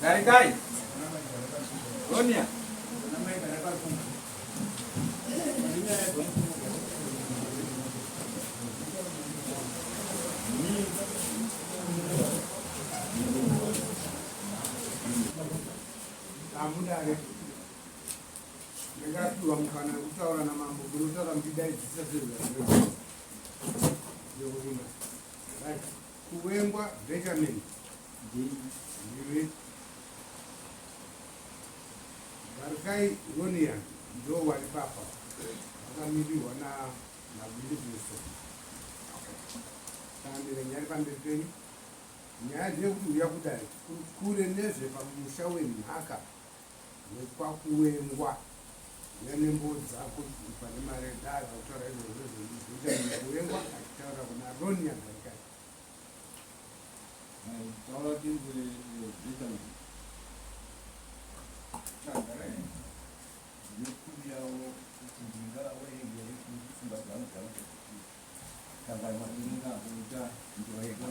Garikai. Ronia. Amudare ndakapiwa mukana wekutaura namambo munotaura muchidaidzisa sezvayokuvinga right kuwengwa Benjamin ndiwe Garikai Ronia ndo wari papa vakamirirwa na naWillingston Tandire nyari pamberi penyu Nyaya ndeyekuti uya kudare tikurukure nezvepamusha wenhaka wekwaKuwengwa. Uya nemboo dzako pane mari dare akutaura izvozvo zveBenjamin Kuwengwa achitaura kuna Ronia Garikai. Taura tinzwe Benjamin. Tagarai ndinokumbirawo kuti ndingawerengere pfungwa dzangu dzangu dzekuti kanganwa ndingakuita ndoega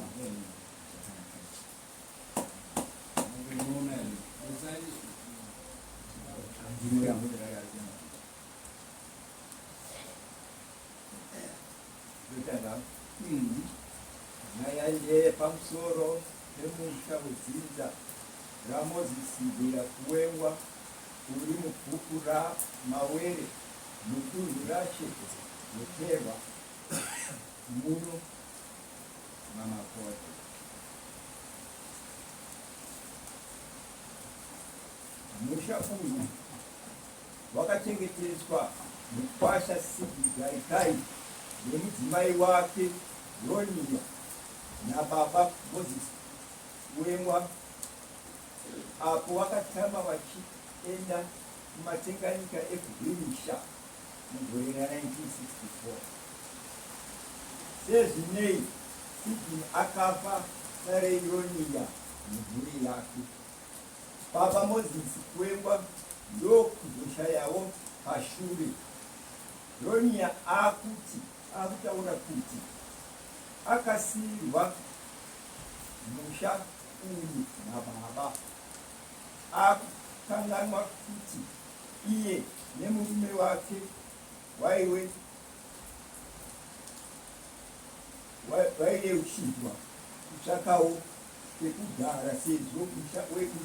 Nyaya ndeye pamusoro pemusha wedzinza raMoses Mbuya Kuwengwa uri mubhuku raMawere mudunhu raShe Muterwa muno maMakoto. Musha uyu wakachengeteswa mukwasha Sidney Garikai nemudzimai wake Ronia nababa Moses Kuwengwa apo vakatama vachienda kumatenganyika ekuHwirisha mugore ra1964. Sezvinei, Sidney akafa sareIronia nemhuri yake. Baba Moses Kuwengwa ndokuzoshayawo pashure. Ronia akuti akutaura kuti akasiirwa musha uyu nababa. Akukanganwa kuti iye nemurume wake waiwe vaiyeuchidzwa kutsvakawo pekugara sezvo musha wedu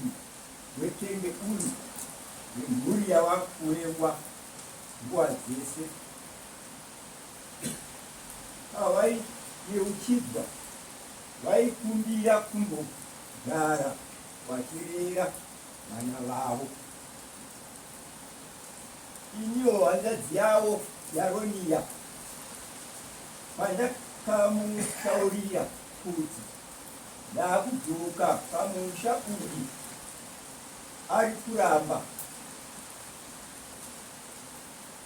wetenge uri wemhuri yavakurengwa nguva dzese. Pavaiyeuchidzwa vaikumbira kumbogara vachirera vana vavo. Iniwo hanzvadzi yavo yaRonia pandakamutaurira kuti ndakudzoka pamusha uyu ari kuramba.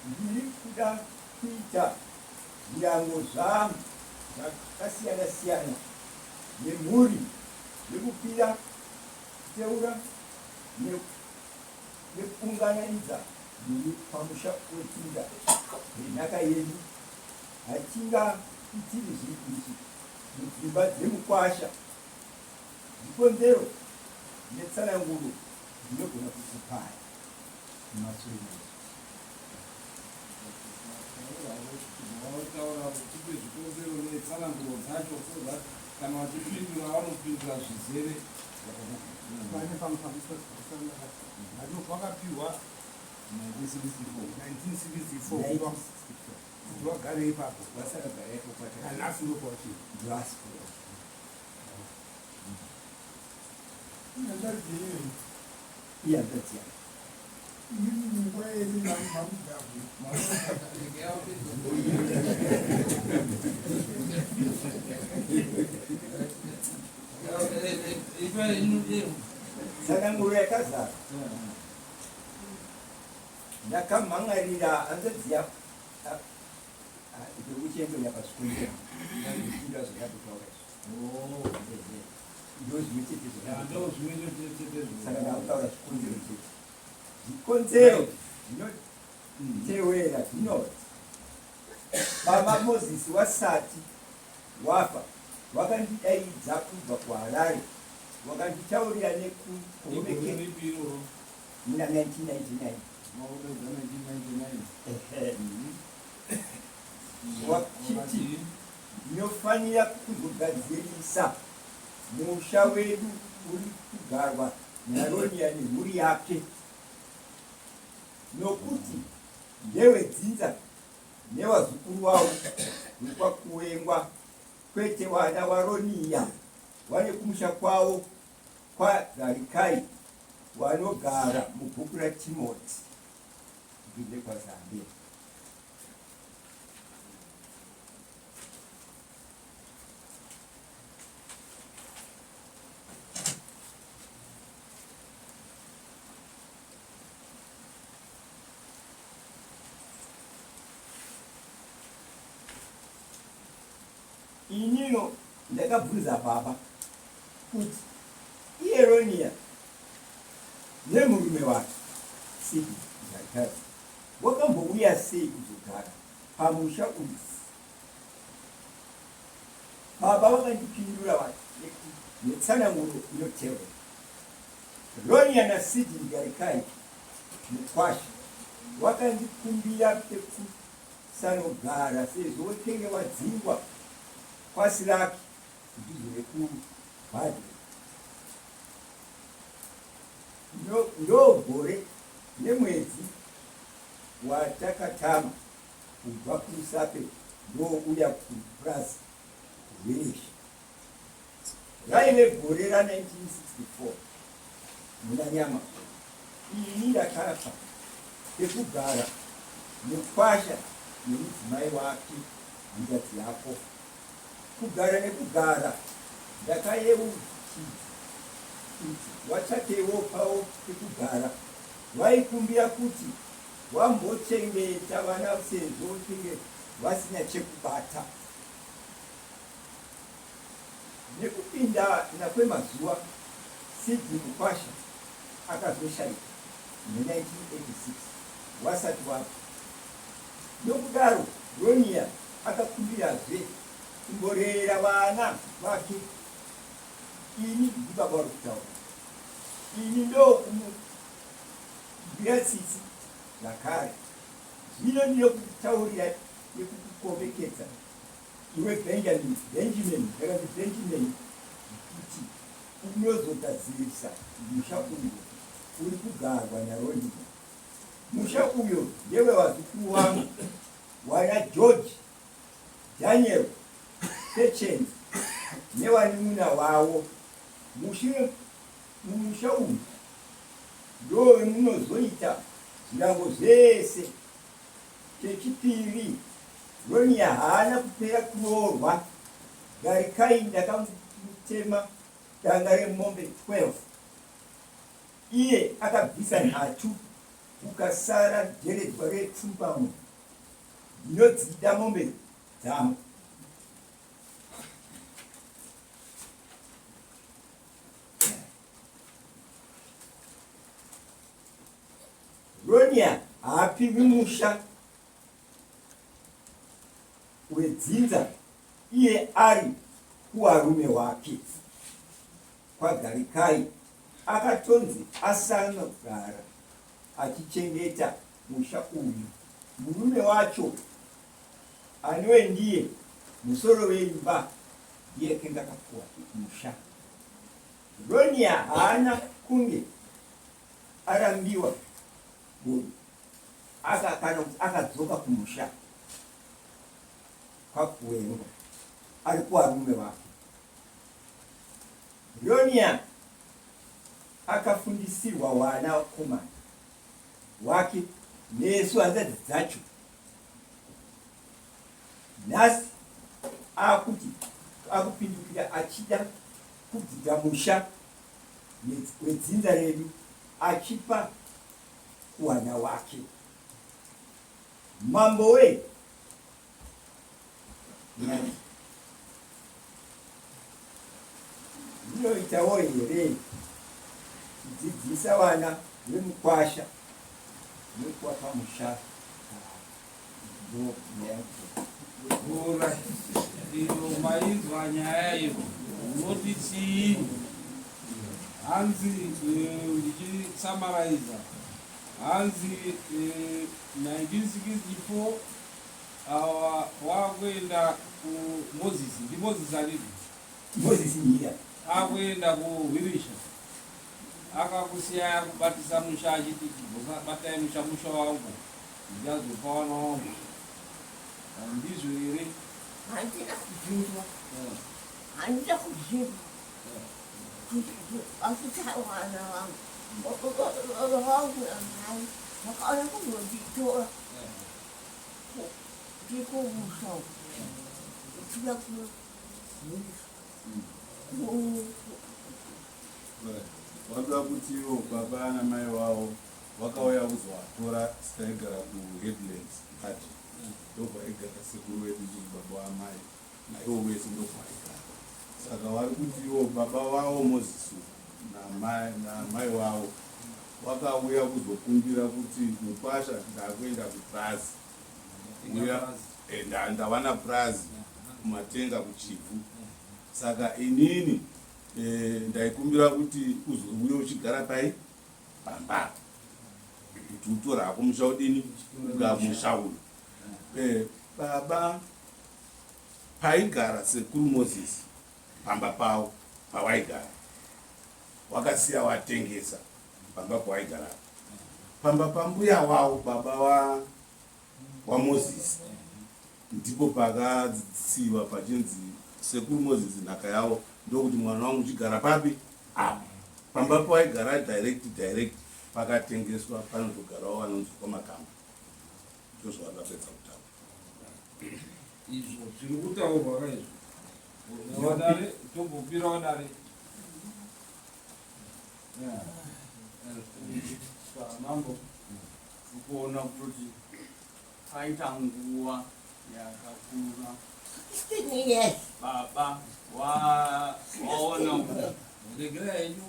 Ndiri kuda kuita zvirango zvangu zvakasiyana-siyana nemhuri zvekupira, kuteura nekuungananidza mhuri pamusha wedzinza renhaka yedu. Hatingaitiri zvinhu izvi mudzimba dzemukwasha. Zvikonzero netsananguro dzinogona kukupai mumashure. Vanotaura tipe zvikonzero netsananguro dzacho so that kana vachipindura vanopindura zvizere. Pane pamwe vakapiwa 1964 kuti vagare ipapo nanhasi ndokwachiri. Ihanzvadzi yangu. Tsananguro yakazara. Ndakamhan'arira hanzvadzi yangu ndekuchembera pasvikundira ndakupinda zvakatotaura izvi ndozvimwe chete saka ndakutaura zvikonzero chete zvikonzero zvinotewera zvinoti baba Mozisi wasati wafa wakandidaidza kubva kuHarare. Wakanditaurira nekuomeke muna 1999. Wachiti ndinofanira kuzogadzirisa musha wedu uri kugarwa naRonia nemhuri yake nokuti ndewedzinza nevazukuru wavo vekwaKuwengwa kwete wana waRonia wane kumusha kwavo kwaGarikai wanogara mubhuku raTimoti kudhuze kwaZambe. Inino ndakabvunza baba kuti iye Ronia nemurume wake Sydney Garikai wakambouya sei kuzogara pamusha uyu. Baba vakandipindura vati netsananguro inotevera. Ronia naSydney Garikai mukwasha wakandikumbira pekusanogara sezvo wekenge wadzingwa kwaSiraki kudhuze nekubhadhura. Ndogore nemwedzi watakatama kubva kuRusape ndouya kupurazi kuHwereshe. Raive gore ra 1964 muna Nyama. Ini ndakafa pekugara mukwasha nemudzimai wake hanzvadzi yako. Kugara nekugara ndakayeuchidza kuti watsvakewo pavo pekugara. Vaikumbira kuti wambochengeta vana sezvo tinge vasina chekubata. Nekupinda nakwemazuva, Sydney Mukwasha akazoshaika muna 1986 wasati wafa. Nokudaro, Ronia akakumbirazve kumborera vana vake. Ini ndibaba vari kutaura. Ini ndokumunzwira tsitsi zvakare. Zvino ndinokutaurira nekukukomekedza iwe Benjamin, Benjamin, ndakanzi Benjamin kuti unozogadzirisa musha uyo uri kugarwa naRonia. Musha uyo ndewevazukuru wangu wana George, Daniel, Patience newanin'ina wawo. Mushure mumusha uyu ndowemunozoita zvirango zvese. Chechipiri, Ronia haana kupera kuroorwa. Garikai ndakamutema danga remombe 12 iye akabvisa nhatu kukasara jeredzwa repfumbamwe. Ndinodzida mombe dzangu. Ronia haapiwi musha wedzinza iye ari kuwarume wake kwaGarikai akatonzi asanogara achichengeta musha uyu. Murume wacho anove ndiye musoro weimba ndiye kenge akapuwa musha. Ronia haana kunge arambiwa bodo aka kana kuti akadzoka kumusha kwakuwengwa ari kuvarume vake. Ronia akafundisirwa wana wakomana wake nesu hanzvadzi dzacho. Nhasi akuti akupindukira achida kubvita musha wedzinza redu achipa kuwana wake. Mambo we nyati ndinoitawo here kudzidzisa vana vemukwasha nekuwapa musha ndo nyaya Iro mainzwa nyaya iyo unoti chii? Hanzi ndichisamaraiza hanzi 1964 awa wakuenda kuMoses, ndiMoses anidi? Moses ndiya. Akuenda kuHwirisha akakusiya akubatisa musha achiti batai musha, musha wangu ndichazopa wana wangu. Ndizvo here? Handina kubvirwa, handina kubvirwa asi tawana vangu, baba vangu namai vakauya kuzonditora ndikumusha uku ndichida kuhwirisa. Vanoda kuti ivo baba namai vavo vakauya kuzovatora taigara kuHeadlands Party, ndokwaigara sekuru vedu chii baba vamai naivo vese ndokwaigara. Saka vari kuti ivo baba vavo Moses namai vavo vakauya kuzokumbira kuti mukwasha ndakuenda kupurazi uya, ndawana purazi kuMatenga kuChivhu, saka inini ndaikumbira kuti uzouye uchigara pai pamba kuti utore hako musha udini ugamusha uyu. Baba paigara sekuru Moses pamba pavo pawaigara wakasiya watengesa pamba pawaigara, pamba pambuya wavo baba waMoses ndipo pakatsiva pachinzi sekuru Moses nhaka yavo, ndokuti mwana wangu uchigara papi apa pamba pawaigara direct direct pakatengeswa, panotogarawo vanonzi kwaMakamba. Ndozvavakapedza kutaura. Izvo zviri kutaurwa kaizvo wadare tombopira wadare. Mambo, ukuona kutoti paita nguva yakakura. 16 years. Baba waona Regerai henyu.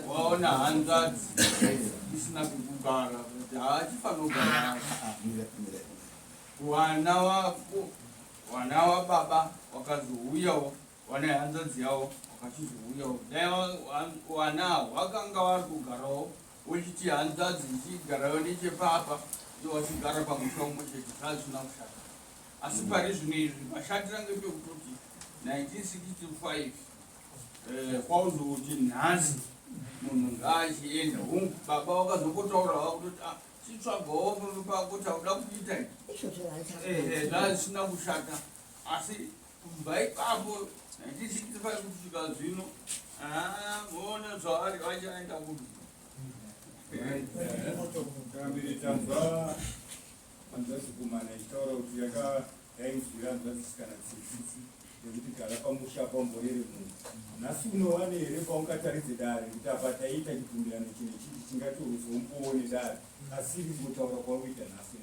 Waona hanzvadzi isina kukugara kuti haachifanira kugara. Mira, mira. Wana wako, wana wababa wakazouyawo, wana hanzvadzi yavo wakachizouyawo. Dai wana wakanga vari kugarawo uchiti hanzvadzi ichigarawo nechepapa, iwo wachigara pamusha umwe chete, zvazvisina kushata. Asi pari zvino izvi pashatira ngepekutoti 1965 kwauzoti nhasi munhu ngaachienda. Hungu, baba wakazongotaura vakutoti, ah, chitsvagawo pako chauda kuita. Izvozvo. Zvazvisina kushata, asi kubva ipapo 1965 kusvika zvino, voona zvavari vachaenda kupi? Kambiri tanzwa hanzvadzikomana ichitaura kuti yaka yainzwira hanzvadzisikana tsitsi nekuti gara pamusha pamborere munhu. Nhasi unowane here paungataridze dare kuti apa taiita chibvumirano chine chiti chingatoruzombowo nedare asiri kungotaura kwauri kuita nhasi?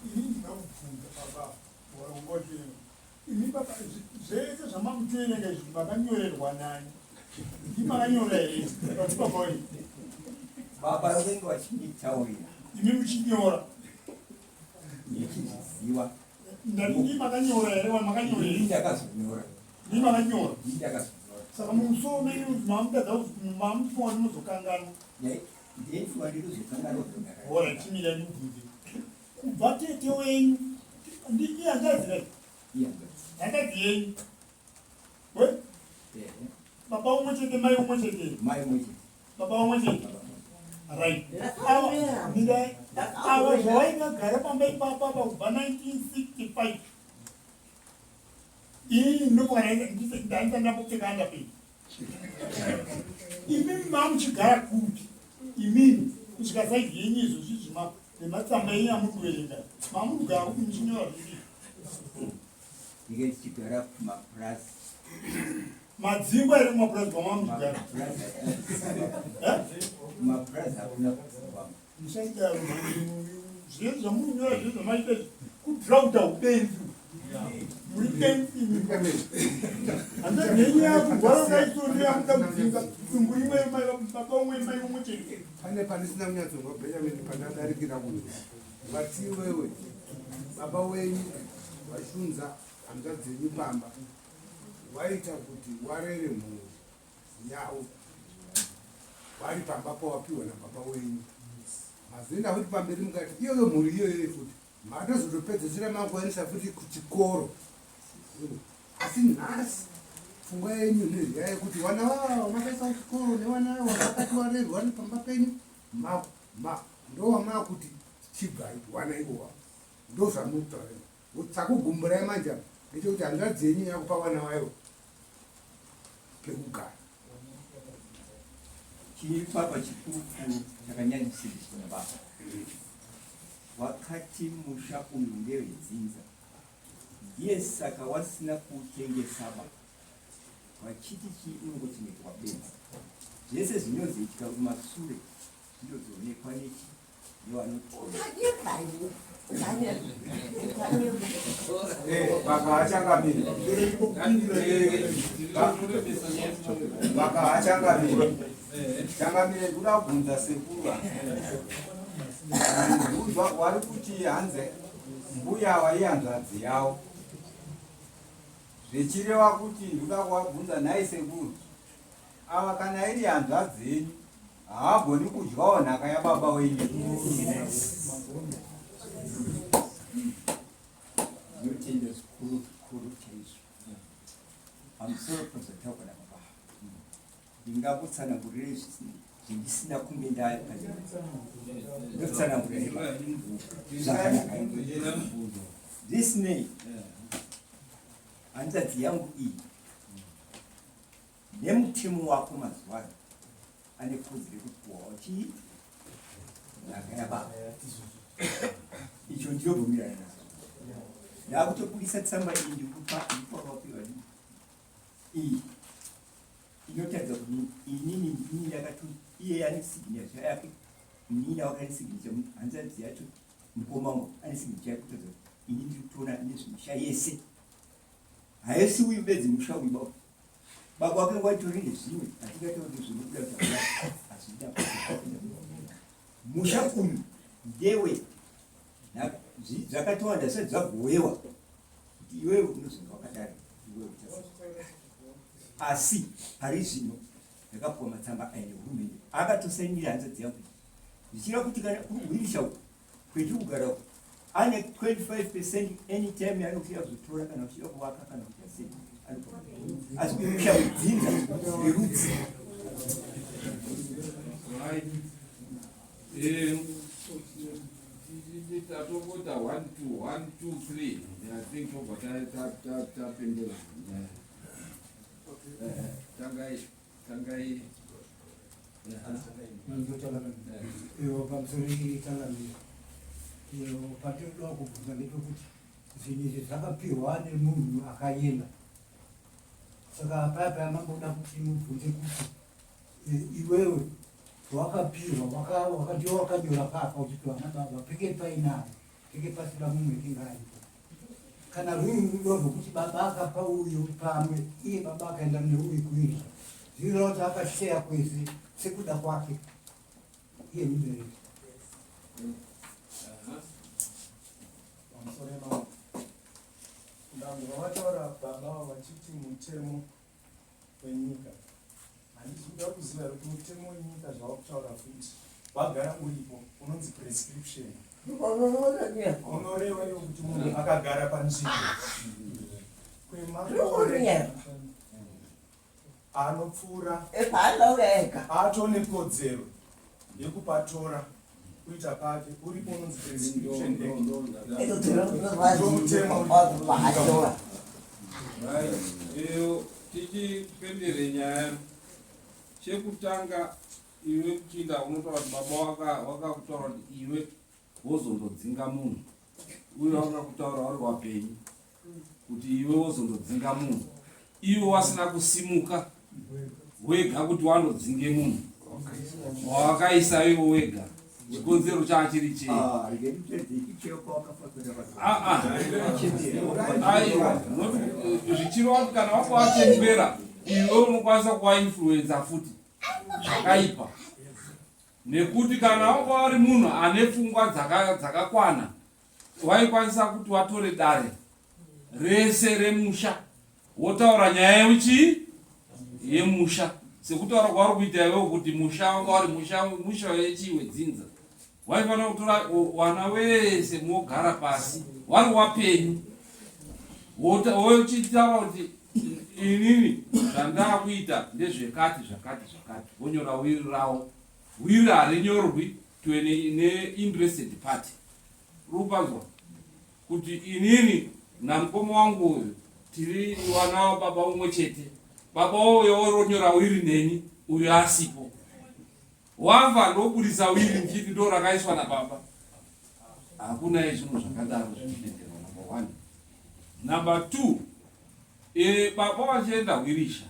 Ini ndinokubvunza baba warongoti imi baba, zvese zvamamutoerenga izvi makanyorerwa nani? Ndimakanyora here vati baba wenyu? Baba vanenge vachinditaurira. Imi muchinyora? Ndichizviziva. Ndati ndii makanyora here? Wamakanyorera? Ndini ndakazonyora. Ndii makanyora? Ndini ndakazonyora. Saka mumusoro menyu mamutadza mamufunga kuti muzokanganwa? Ndeifunga ndinozokanganwa. Ora chimira ndibvunze. Kubva tete wenyu ndiihanzvadzi rai, hanzvadzi yenyu we baba umwe chete mai umwe chete? Mai umwe chete. Baba umwe chete, right. Ava mirai, ava zvavaingagara pamba ipapa pa kubva 1965, inini ndinofunga ndaisa ndambopfeka andapei. Imimi mamuchigara kupi imimi kusvika saizi yenyu izvozvi zvima nematsamba enyu amuri kuverenga, mamuri kugara kupi muchinyora zvipi? Ndinge ndichigara kumapurazi. Madzingwa here kumapurazi kwamamuchigara? Kumapurazi hakuna kudzingwa. Musaidaro, zvinhu zvamuri kunyora, zvinhu zvamaita izvi kudrauta ubenzi. Muri benzi imi. Hanzvadzi yenyu yakurwara kaitori yamuda kudzinga dumbu rimwe, baba umwe mai umwe chete. Pane pandisina kunyatsonzwa, Benjamin, pandadarikira kunzwa vati iwewe baba wenyu vashunza. hanzvadzi yenyu pamba waita kuti warere mhuri yavo wari pamba pawapiwa nababa wenyu mazoenda futi pamberi mukati iyoyo mhuri iyoyoyo futi matozotopedzesera makuendesa futi kuchikoro asi nhasi pfungwa yenyu nezviya yekuti wana vava vamakaisa kuchikoro newana vava vakati warerwa nepamba penyu ndowamakuti chibvai wana ivowa ndozvamutaura chakugumburai manje apa ndechekuti hanzvadzi yenyu yakupa vana vayo pekugara. Chipapa chikurukuru chakanyanyisiriswa nababa wakati musha uyu ndewedzinza ndiye saka wasina kuutengesaba vachiti chii unongochengetwa bedzi zvese zvinozoitika kumasure zvinozoonekwa nechi Vakachangamire, changamire, ndoda kubvunza sekuru bvunzwa wari kuti hanze mbuya waihanzvadzi yavo zvichireva kuti ndoda kuvabvunza nhai sekuru Ava kana iri hanzvadzi yenyu haagoni kudyawo nhaka yababa wenyu. Ndinotenda zvikuru zvikuru chaizvo pamusoro pezvataurwa nababa. Ndingakutsanangurire zvindisina kunge ndotsanangurira zvakanaka. Zvisinei, hanzvadzi yangu iyi Nemutemo wako mazuva ano ane kodzero yekupuwawo chii nhaka yababa. Icho ndinobvumirana nazvo. Ndakutobudisa tsamba iyi ndikupa ndikupa iyi inotaridza kuti inini ndini ndakati iye ane signature yake munin'ina wake ane signature hanzvadzi yacho mukoma wangu ane signature yake kutaridza kuti ini ndiri kutoona nezvemisha yese Haisi uyu bedzi musha uyu baba. Baba wake waitori nezvimwe atingaita kuti zvinobuda kuti hazvida musha uyu ndewe zvakatowanda zvisati zvagowewa kuti iwewe unozonga wakadaro iwewe uchasa asi pari zvino ndakapuwa matsamba aya nehurumende akatosainira hanzvadzi yangu zvichireva kuti kana kuri kuhwirisha uku kwetiri kugara uku ane 25 percent anytime yaanokuya kuzotora kana uchida kuvaka kana kuita sei asi kumusha wedzinza rerudzi eh, tatongota 1 2 1 2 3 i think tobva tapendera eh, tangai Tangai. Iwo pamusoro itangamira. Iyo patinoda kubvunza ndepekuti zvinhu izvi zvakapihwa nemunhu akaenda. Saka paya paya mamboda kuti mubvunze kuti eh, iwewe wakapihwa wakadiwa wakanyora papa uchipiwa nababa peke painayo peke pasina mumwe kinga aripo. Kana rwuri rudo rwokuti baba akapa uyu pamwe iye baba akaenda neuyu kuiri zvinoreva kuti akasheya kwese sekuda kwake iye mubereki. Pamusoro yemambo ndanzwa vataura baba ava vachiti mutemo wenyika handisi kuda kuziva here kuti mutemo wenyika zvawakutaura futi wagara uripo unonzi prescription unoreva iwo kuti munhu akagara panzvimbo kwemakore anopfuura atone kodzero yekupatora kuita pake uripo unonzi prescription act ndomutemo Iyo tichipendere nyaya chekutanga iwe kuchinda unotaura kuti baba wakakutaura kuti iwe wozondodzinga munhu uye wakakutaura uri wapenyu kuti iwe wozondodzinga munhu iwe wasina kusimuka wega kuti wandodzinge munhu wawakaisa iwe wega chikonzero chaachiri chei ah, ah, ah. aiwa zvichireva kuti kana wanga wachembera iwe unokwanisa kuvainfluenza futi zvakaipa nekuti kana wanga wari munhu ane pfungwa dzakakwana waikwanisa kuti watore dare. rese remusha wotaura nyaya yeuchii yemusha sekutaura kwauri kuita iwewo kuti musha wanga uri musha musha wechii wedzinza waifanira kutora wana wese mogara pasi wari wapenyu wochitaura kuti inini zvandakuita ndezvekati zvakati zvakati wonyora wiri rawo wiri harinyorwi to neinterested party rupanzwa kuti inini namukoma wangu uyu tiri wana wababa umwe chete baba uyo oronyora wiri neni uyo asipo wafa ndoburitsa wiri ndichiti ndo rakaiswa nababa hakuna izvinhu zvakadaro zvinotenderwa number one number two e, baba vachienda hwirisha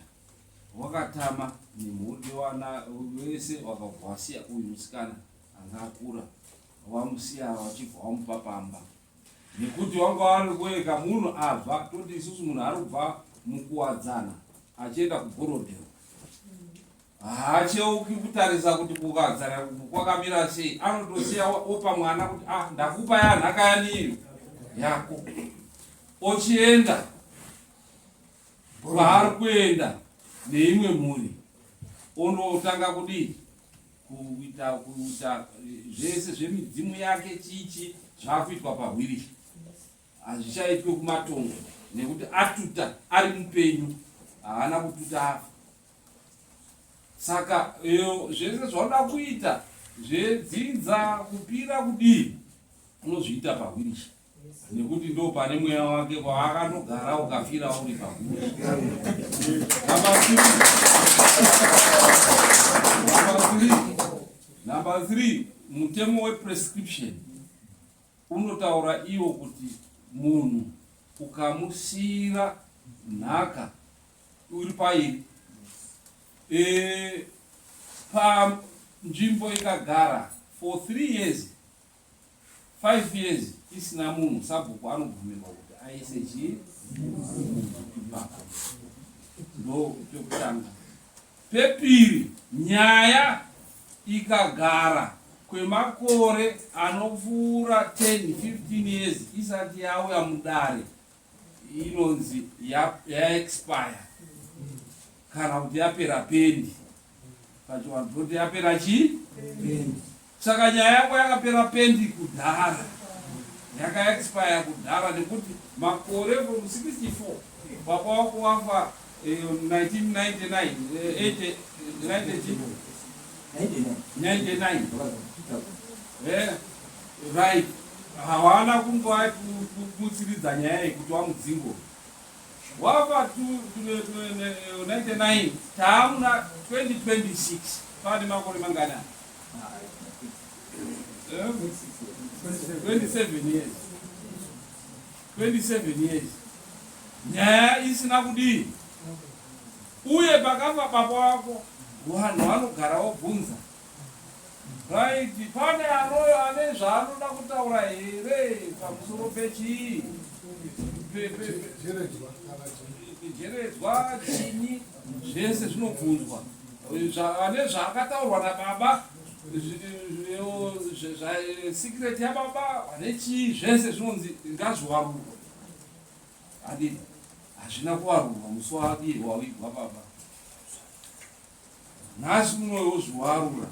wakatama nemhuri wana vese wakabva wasiya uyu musikana anga akura wamusiya wachibva wamupa pamba nekuti wanga wari wega munhu abva toti isusu munhu ari kubva mukuwadzana achienda kugorodhero haacheuki kutarisa kuti kuwadzana kwakamira sei anotosiya opa mwana kuti ah ndakupa ya nhaka yaniyo yako ochienda kwaari kuenda neimwe mhuri ondotanga kudii kuita kuita zvese zvemidzimu yake chichi zvakuitwa pahwiri hazvichaitwe kumatongo nekuti atuta ari mupenyu haana kututa afa saka zvese zvaunoda kuita zvedzinza kupira kudii unozviita pahwirisha nekuti ndo pane mweya wake kwaakandogara ukafira uri pahwirisha number three mutemo weprescription unotaura iwo kuti munhu ukamusiyira nhaka uri pairi e, panzvimbo ikagara for three years five years isina munhu sabhuku anobvumirwa kuti aise chii ipapo ndo pekutanga pepiri nyaya ikagara kwemakore anopfuura 10 15 years isati yauya mudare inonzi yaexpire kana kuti yapera pendi pachivanhu toti yapera chii saka nyaya yako yakapera pendi kudhara yakaexpire kudhara nekuti makore from 64 baba wako wafa 1999 eh, 99 eh, right hawana kunguva kumutsiridza nyaya yekuti wamudzingo wafa 99 taamuna 2026 pane makore mangani 27 years 27 years nyaya isina kudii uye pakafa baba wako vanhu vanogara vobvunza right pane anoyo ane zvaanoda kutaura here pamusoro pechii jeredzwa chinyi zvese zvinobvunzwa ane zvaakataurwa nababa secret yababa ane chii zvese zvinonzi ngazviwarurwe adii hazvina kuwarurwa musi wadii wawigwa baba nhasi unoyo wozviwarura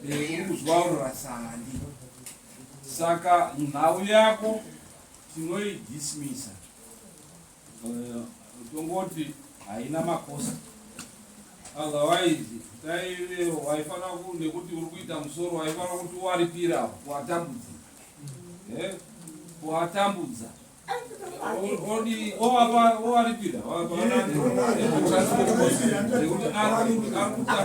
eh, uri kuzviwarura sandi saka nhau yako tinoidismisa eh, tongoti haina makosa otherwise dai waifanira nekuti uri kuita musoro waifanira kuti uwaripira kuwatambudza eh, kuwatambudza owaripira nekuti ari kutambudza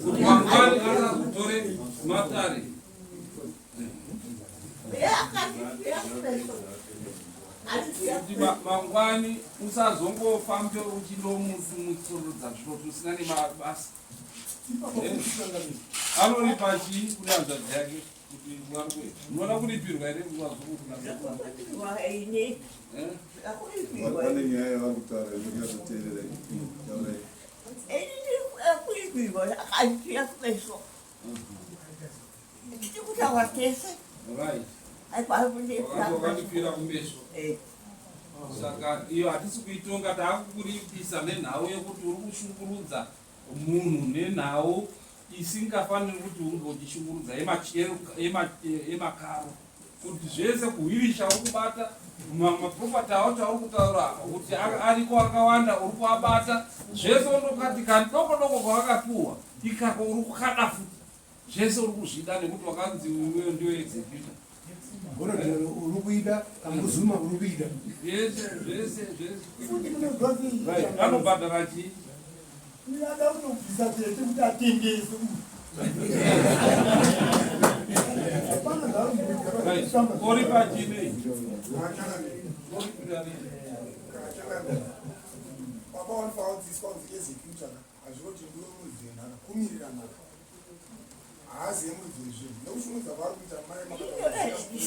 kuti mangwani asazotore matare kuti mangwani usazongofambe uchindomutsurudza zviro zvisina nemabasa anoripa chii kune hanzvadzi yake kuti unoda kuripirwa here pane nyaya yavari kutaura inonyatsoteerera taurai kuripirwa akandipira kumeso tiri kutaura tese right Wakandipfira kumeso. Saka iyo hatisi kuitonga, taakukuripisa nenhau yekuti uri kushungurudza munhu nenhau isingafaniri kuti unge uchishungurudza yemakaro kuti zvese kuhwirisha uri kubata maproperty acho auri kutaura kuti ariko akawanda uri kuabata zvese undokati kadoko doko kwawakapuwa ikako uri kukada futi zvese uri kuzvida nekuti wakanzi iwewe ndiwe executor. Gorodhero uri kuida kanguzuma uri kuida. Zvese zvese zvese. Right, anobhadhara chii? Ada kutobvisa tete kuti atengese. Right, oripa chii nei? Baba vanofanira kudzidziswa kunzi executor hazviro kuti ndiwe muridzi wenhaka kumirira nhaka haazive muridzi wezvinhu nekushungudza kwaari kuita mai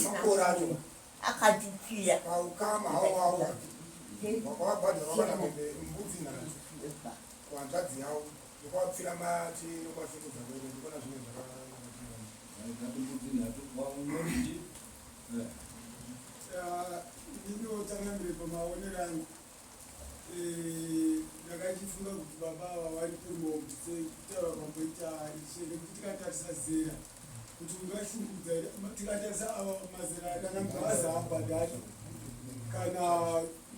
makore acho akatipira paukama hawo hawo wakavabhadhara vakana mombe mbudzi nhatu kuhanzvadzi yavo nokwavapfira mati nokwashungudza kwene ndikona zvimwe zvakanaka. Ininiwo changamire, pamaonero angu ndakachifunga kuti baba ava vari kumombe sekutaura kwamboita ishe, nekuti tikatarisa zera kuti ungashungudza here, tikatarisa ava mazera kana mubhazi haabhadhari kana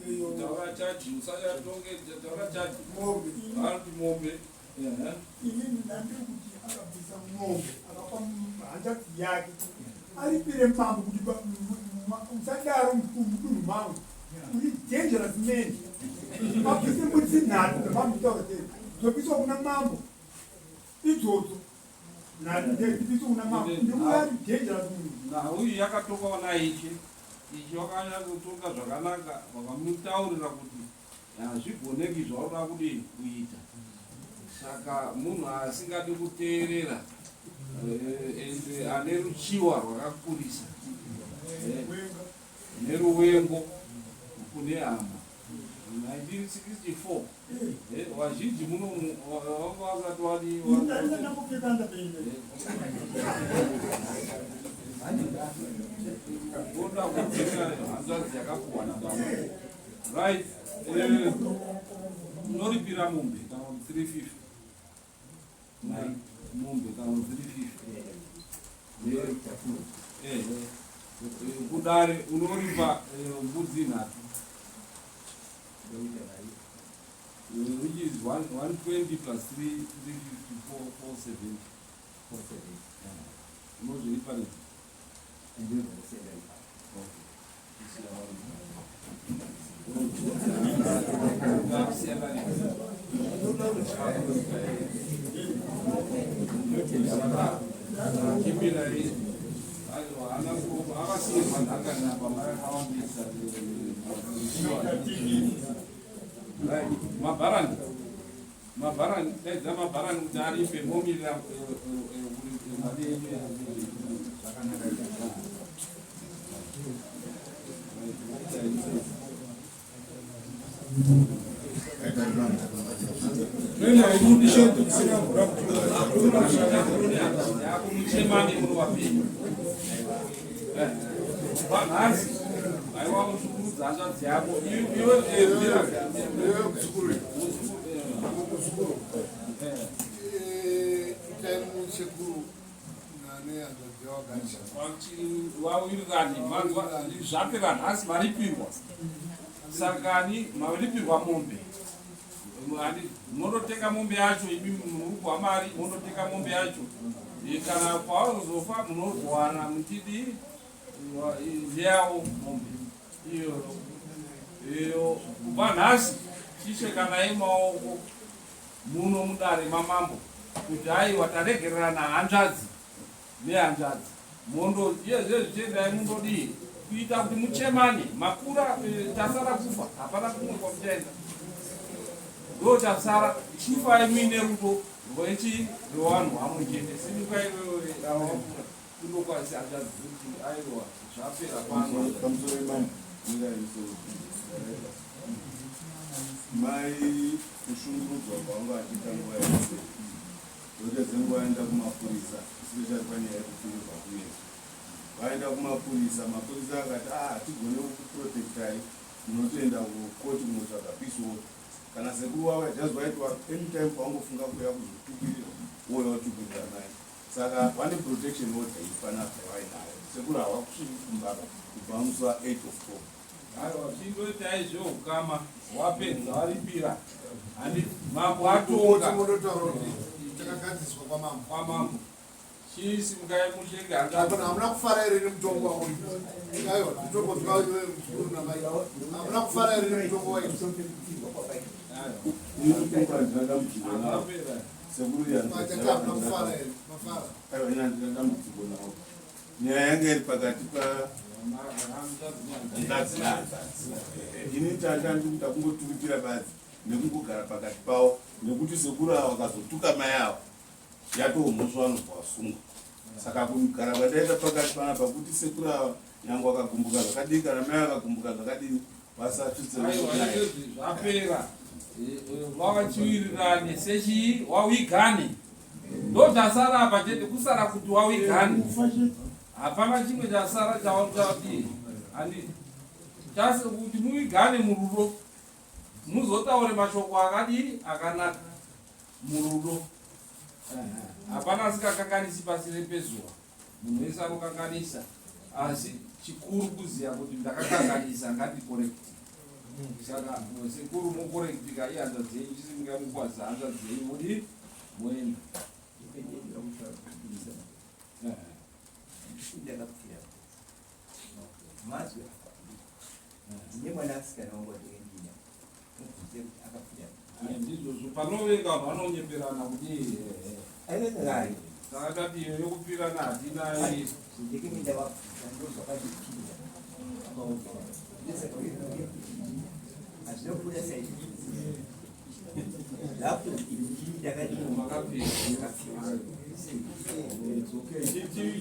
iyo. Taura chaji, usayatonge, taura chaji. Mombe. Vanoti mombe. Inini ndandiri kuti akabvisa mombe akapa hanzvadzi yake aripire mambo kuti usadaro mudunhu mangu, uri dangerous man, abvise mbudzi nhatu dzamamutaura sei dzobviswa kuna mambo idzodzo nhatu dzibviswe kuna mambo ndikuti ari dangerous munhu. Nhau iyi yakatongwa naishe. Ishe wakanyanya kutonga zvakanaka, vakamutaurira kuti hazvigoneki zvaunoda kudii kuita. Saka munhu asingadi kuteerera ende ane ruchiwa rwakakurisa neruwengo kune hama. 1964 vazhinji muno vanga vasati wadi. Ndakupfekanda pene. Oda kudzinga hanzvadzi yakapuhwa nababa. Right, unoripira mombe kana kuti 350 mombe kana kuti 350. Kudare unoripa mbudzi nhatu, which is 120 plus 3 354 470. Unozviripa nei? Okay. Chipira akasiyirwa nhaka nababa yakawandisa. Mabharani, mabharani, daidza mabharani kuti aripe momirira mari yenyu zvakanaka. Yakumuchemani muri wapenyu panhasi, aiwa kushungurudza hanzvadzi yako iwe. Muzukuru, itai musekuru nane hanzvadzi yawagacha. Wawirirani zvapera nhasi, maripirwa sakani maripirwa mombe. Mondotenga mombe yacho imi muri kuwa mari, mondotenga mombe yacho. Kana pawazofa munozowana muchidi ndeyawo mombe iyoyo iyo. Kubva nhasi chishekanai maoko muno mudare mamambo kuti aiwa, taregererana hanzvadzi nehanzvadzi. Mondo iyezve zvichiendai mundodii kuita kuti muchemane makura. Tasara kufa, hapana kumwe kwamuchaenda, ndo chasara. Chifai muine rudo rwechi rwevanhu vamwe chete. Simukai wewe awakura kundokwanisa hanzvadzi kuti aiwa, zvapera pano. Pamusoro imani mai, kushungurudzwa kwanga achiita nguva yese zote dzenguva aenda kumapurisa, especially panyaya yekupfurirwa kumeso. Vaenda kumapurisa, mapurisa akati ah hatigone kukuprotectai munotoenda kukoti kunotsvaga peace order. Kana sekuru wauya just waitwa anytime paungofunga kuuya kuzotukirira wouya wotukirira mai. Saka vane protection order iri panapa yavainayo. Sekuru havakusviki kumba kubva musi wa 8 October. Aiwa chindoitai zveukama wapedza waripira handi mambo atonga. Munotaura kuti takagadziswa kwamambo. Kwamambo. Chii simukai muchenge hanzvadzi. Hamuna hamuna kufara here nemutongo wauri? Aiwa mutongo zvawo iwe mukuru namai. Hamuna kufara here nemutongo wauri? Ini mutongo handina dambudziko nawo. Sekuru Matata hamuna kufara here? Mafara. Aiwa ini handina dambudziko nawo. Nyaya yanga iri pakati pa hanzvadzi nehanzvadzi. Ini tata ndiri kuda kungoturikira badzi nekungogara pakati pavo nekuti sekuru ava vakazotuka mai ava yatoo mhosva vanobva vasungwa saka kugara kwataita pakati panapa kuti sekuru ava nyange vakagumbuka zvakadii kana mai vakagumbuka zvakadini vasasvitse zvapera vavachiwirirane sechii wawigane ndo chasara apa chete kusara kuti wawigane hapana chimwe chasara chawadii andi chasi kuti muwigane murudo muzotaure mashoko akadii akanaka murudo hapana asikakanganisi pasi repezuva munhu wese anokanganisa asi chikuru kuziva kuti ndakakanganisa ngandikorekti saka sekuru mokorektika ihanzva dzenyu chisimuka mukwazisa hanzva dzenyu modi moenda Mazwi ndine mwanasikana wangu wandinga mubvunze kuti akapfira. Ndizvozvo panovenga vanhu vanonyeperana kudii aivengai saka tati iyo yokupfirana hatina ndeke ndavabvunza ndozvakandipinda hazvina kubuda saizvi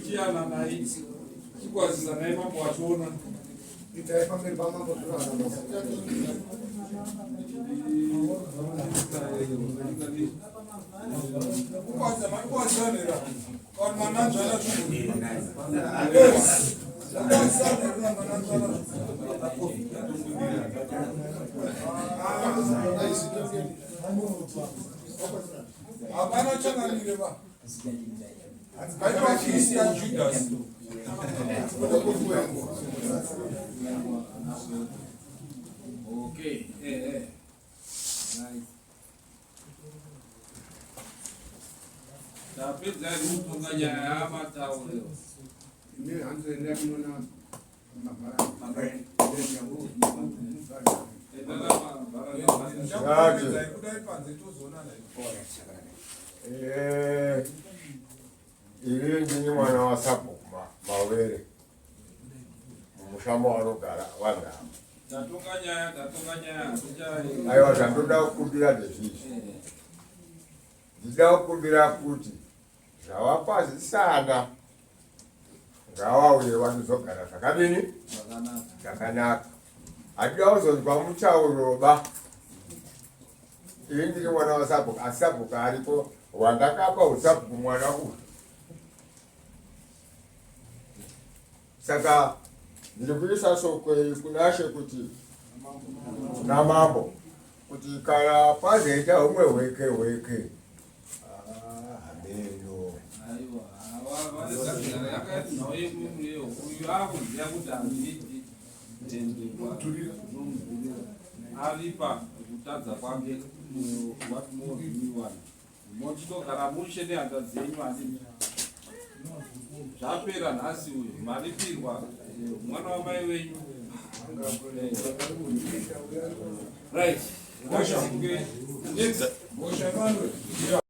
Chiyananai chikwazisanai mambo wachiona Itai pamberi pamambo Hapana changamire ba. Paitwa kisi ya Judas. Okay, eh, eh. Right. Tapedza kutonga nyaya yamatauriro. Imi hanzi endai munoona mabharani. Eh, ini ndini mwana wasabhuku Mawere mumusha mavanogara vanhu ava. Tatonga nyaya, tatonga nyaya. Ticha- Aiwa, zvandoda kukumbira ndezvizvi. Ndinoda kukumbira kuti zvavakwazisana ngavauye vanozogara zvakadini zvakanaka. Handida kuzonzwa mutauroba. Ini ndiri mwana wasabhuku asi sabhuku aripo wandakapa usabhuku mwana uyu. Saka ndiri kuisa shoko iri kunashe kuti namambo kuti kana pazoita humwe hweke hweke hameno. Aiwa, vane nhau yemumweyo uyu akuziva kuti handidi aripa kutadza kwake what more do you want mochitogara mushe nehanda dzenyu handidi zvapera nhasi uyu maripirwa mwana wamai wenyu right. Next.